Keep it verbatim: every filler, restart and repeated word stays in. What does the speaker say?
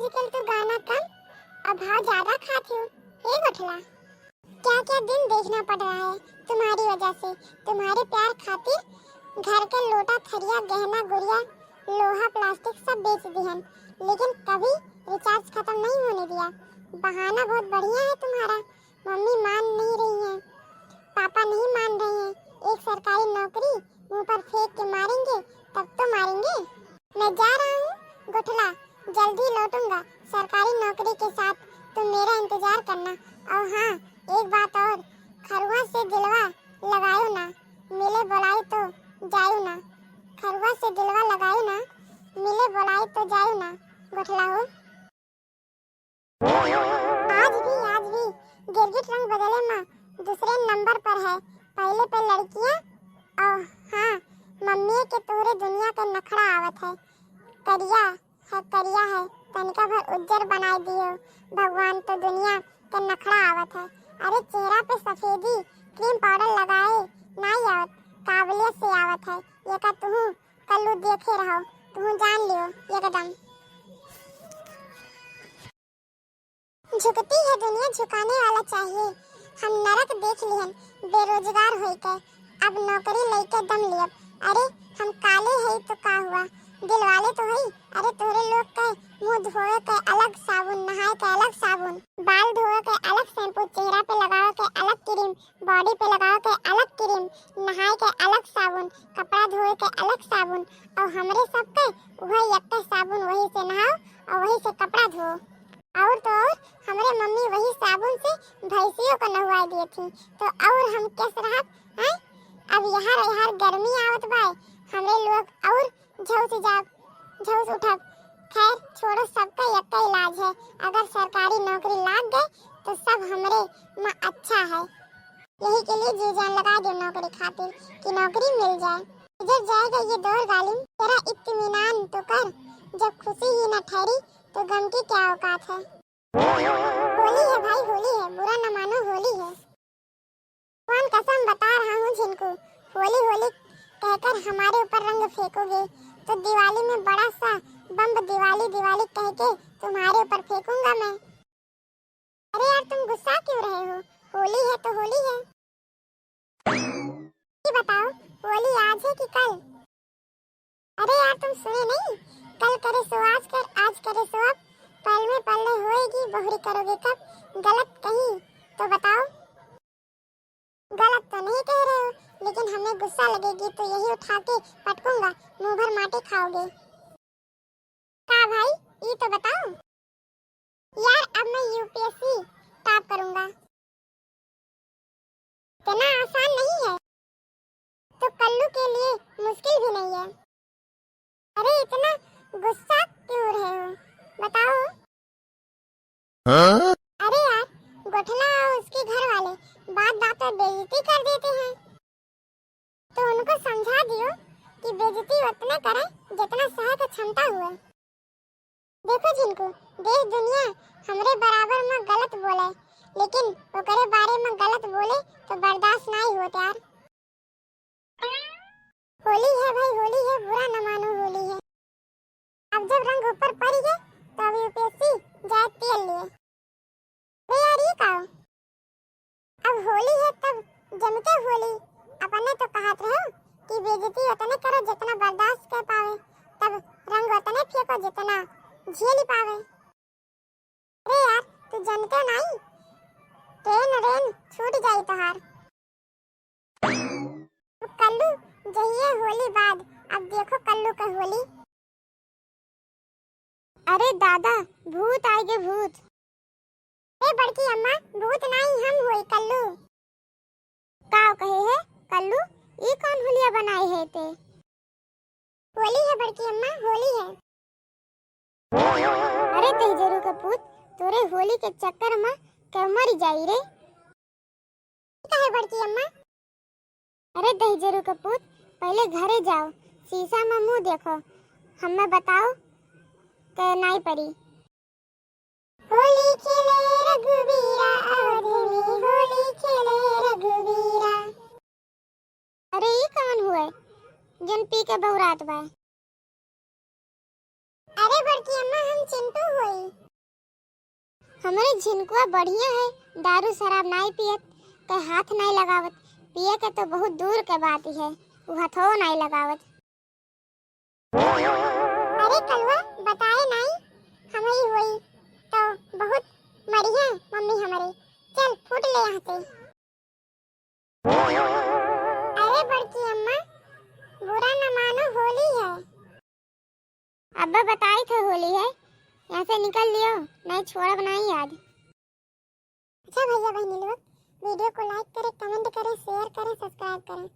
आजकल तो गाना कम और भाव ज्यादा खात हो, हे गोठला। क्या क्या दिन देखना पड़ रहा है तुम्हारी वजह से। तुम्हारे प्यार खातिर घर के लोटा, थरिया, गहना, गुड़िया, लोहा, प्लास्टिक सब बेच दिहन, लेकिन कभी रिचार्ज खत्म नहीं होने दिया। बहाना बहुत बढ़िया है तुम्हारा। मम्मी मान नहीं रही हैं, पापा नहीं मान रहे हैं। एक सरकारी नौकरी मुंह पर फेंक के मारेंगे, तब तो मारेंगे। मैं जा रहा हूँ गोठला, जल्दी लौटूंगा सरकारी नौकरी के साथ। तुम मेरा इंतजार करना। और हाँ, एक बात और, खरुआ से दिलवा लगायो ना, मिले बोलाई तो जायो ना। खरुआ से दिलवा लगायो ना, मिले बोलाई तो जायो ना, गोठला हो। आज भी, आज भी गिरगिट रंग बदले में दूसरे नंबर पर है। पहले पे लड़कियां, और हाँ, मम्मी के तोहरे दुनिया के नखड़ा आवत है। करिया है, करिया है, तनिका भर उज्जर बनाए दियो भगवान, तो दुनिया के नखड़ा आवत है। अरे चेहरा पे सफेदी क्रीम पाउडर लगाए नाई आवत, काबलियत से आवत है। ये का तुहू कल्लू देखे रहो, तुहू जान लियो एकदम। झुकती है दुनिया, झुकाने वाला चाहिए। हम नरक देख लिहन बेरोजगार होई के, अब नौकरी लेके दम लियब। अरे हम काले हई तो का हुआ, दिल वाले तो हई। अरे तोहरे लोग के मुंह धोए के अलग साबुन, नहाए के अलग साबुन, बाल धोए के अलग शैम्पू, चेहरा पे लगावे के अलग क्रीम, बॉडी पे लगावे के अलग क्रीम, नहाए के अलग साबुन, कपड़ा धोए के अलग साबुन, और हमरे सबके वही एक साबुन, वही से नहाओ और वही से कपड़ा धो। और तो और हमरे मम्मी वही साबुन से भैंसियों को नहवाई दिए थी, तो और हम कैसे रहब, हैं? अब यहाँ, यहाँ गर्मी आवत बाय, हमरे लोग और झौस जाब, झौस उठब। खैर छोड़ो, सबका एक इलाज है, अगर सरकारी नौकरी लाग गए तो सब हमरे में अच्छा है। यही के लिए जी जान लगा दो नौकरी खातिर कि नौकरी मिल जाए। गुजर जाएगा ये दौर जालिम, जरा इत्मीनान तो कर, जब खुशी ही न ठहरी तो गम की क्या औकात है। होली है भाई, होली है, बुरा न मानो, होली है। भगवान कसम बता रहा हूँ झिनकू, होली होली कहकर हमारे ऊपर रंग फेंकोगे तो दिवाली में बड़ा सा बम दिवाली दिवाली कह के तुम्हारे ऊपर फेंकूंगा मैं। अरे यार, तुम गुस्सा क्यों रहे हो? होली है तो होली है। ये बताओ, होली आज है कि कल? अरे यार, तुम सुने नहीं, कल करे सो आज कर, आज करे सो अब, पल में पल में होएगी बहुरी करोगे कब? गलत कहीं तो बताओ। गलत तो नहीं कह रहे हो, लेकिन हमें गुस्सा लगेगी तो यही उठा के पटकूंगा, मुंह भर माटी खाओगे। का भाई, ई तो बताओ। यार, अब मैं यूपीएससी टॉप करूंगा। इतना आसान नहीं है, तो कल्लू के लिए मुश्किल भी नहीं है। अरे, इतना गुस्सा क्यों रहे हो, बताओ। हाँ? अरे यार, गोठला और उसके घर वाले बात बात में बेइज्जती कर देते हैं, तो उनको समझा दियो कि बेइज्जती उतने करे जितना सहे के क्षमता हुए। देखो झिनकू, देश दुनिया हमरे बराबर में गलत बोले, लेकिन ओकरे बारे में गलत बोले तो बर्दाश्त नाई होत यार। होली है भाई, होली है, बुरा न मानो, होली है। अब जब रंग ऊपर पड़ गए, तो अब यूपीएससी जाए तेल लिए। अरे यार, ये का? अब होली है, तब जम के होली। अपने तो कहत रहो कि बेइज्जती उतने करो, जितना बर्दाश्त कर पावे, तब रंग उतने फेंको, जितना झेल पावे। अरे यार, तू जनते नाई, ट्रेन रेन छूट जाई तोहार। कल्लू, जहिए होली बाद, अब देखो कल्लू के होली। अरे दादा, भूत आइगे, भूत। ए बड़की अम्मा, भूत नाई, हम होई कल्लू। का कहे है कल्लू, ई कौन होलिया बनाए है ते? होली है बड़की अम्मा, होली है। अरे दहिजरू के पूत, तोरे होली के चक्कर में के मरी जाई रे। का है बड़की अम्मा? अरे दहिजरू के पूत, पहले घरे जाओ, शीशा में मुंह देखो, हमें बताओ के नाई पड़ी। होली खेले रघुवीरा अवध में, होली खेले रघुवीरा। अरे ई कौन हुए जन पी के बौरात बा? अरे बड़की अम्मा, हम चिंटू होई। हमरे झिनकुआ बढ़िया है, दारू शराब नाई पियत, के हाथ नाई लगावत, पिए के तो बहुत दूर के बात है, उ हथो नाई लगावत। अरे कलुआ, बताए नाई, हमही होई तो बहुत मरिहे मम्मी हमरे। चल फूट ले यहाँ से। अरे बड़की अम्मा, बुरा न मानो, होली है। अब्बा बताई थे होली है, यहाँ से निकल लियो, नहीं छोड़ब नाई आज। अच्छा भैया बहनी लोग, वीडियो को like करें, कमेंट करें, शेयर करें, सब्सक्राइब करें।